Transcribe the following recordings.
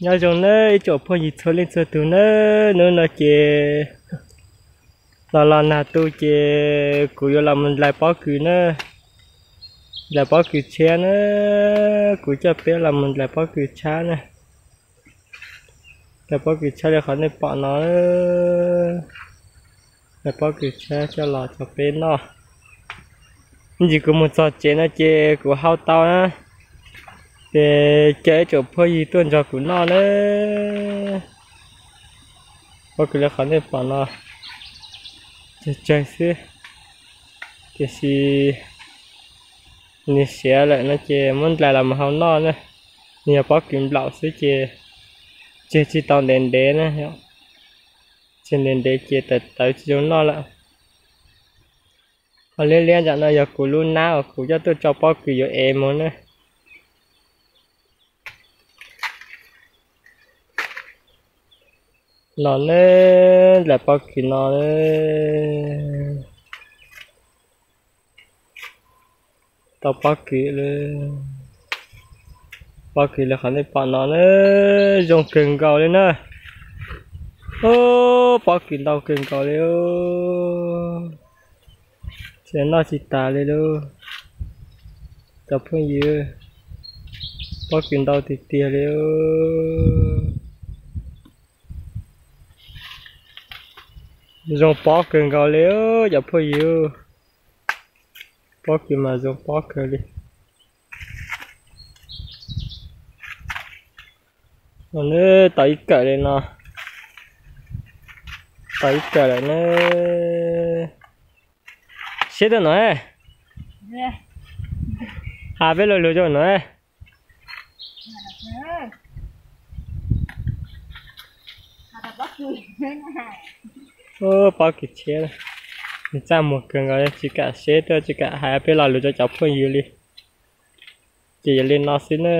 Nyob zoo nawb ib tsoom phooj ywg txhua leej txhua tus nawb, hnub no ces los los nag tu ces kuv yuav los mus dlais pob kws na, dlais pob kws tshiab na, kuv coj peb los mus dlais pob kws tshiab na. Dlais pob kws tshiab li qhov nej pom no, dlais pob kws tshiab coj los rau peb noj. Ib ntsis kuv mus txog tsev no ces kuv hau tau na, ces cia ib tsoom phooj ywg tuaj nrog kuv noj na. Pob kws li qhov nej pom no, tsawg tsawg xwb, tiam sis nws siav lawm no ces muab dlais los mus hau noj na. Nws yog pob kws nplaum xwb ces tseg tsis tau ntev ntev na, tseg ntev ntev ces tawv tawv tsis zoo noj lawm. Ho liab liab ntawm no yog kuv lub nab uas kuv coj tuaj tso pob kws yuav ev mus na. Los na, dlais pob kws no, tau pob kws, pob kws li qhov nej pom no na, zoo kawg nkaus li na. Pob kws ntau kawg nkaus li, tsis noj tsis tas li lauj cov phooj ywg. Pob kws ntau tiag tiag li. Zoo pob kawg nkaus li cov phooj ywg. Pob kws mas zoo pob kawg li. Nws tau ib kawm li no, tau ib kawm lawm na. Seb tuaj no, has peb lo lus rau no. Pob kws tshiab, nws txaj muag kawg nkaus, tsis kam seb tuaj, tsis kam hais peb lo lus rau cov phooj ywg li. Ces yog li no xwb na.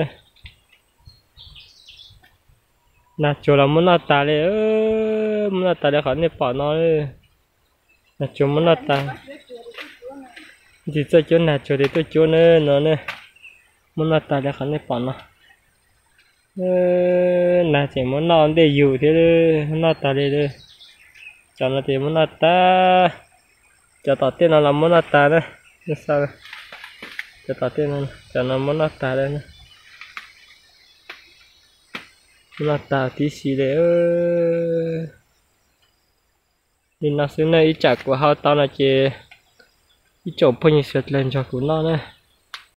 Nag tsuag los muab noj tas li, muab noj tas li qhov nej pom no. Nag tsuag muab noj tas. Ntsis txoj cuab nag tsuag ces tuaj cuab na no ne. Muab noj tas li qhov nej pom no. Nag tseem muab noj ntej yus thiab, noj tas li. Cov no ces muab noj tas. Cov tom tej no los muab noj tas na. Cov tom tej no, cov no muab noj tas li na. Muab noj tas tib si li. Li no xwb na, ib tsam kuv hau tau no ces ib tsoom phooj ywg sawv daws nrog kuv noj na.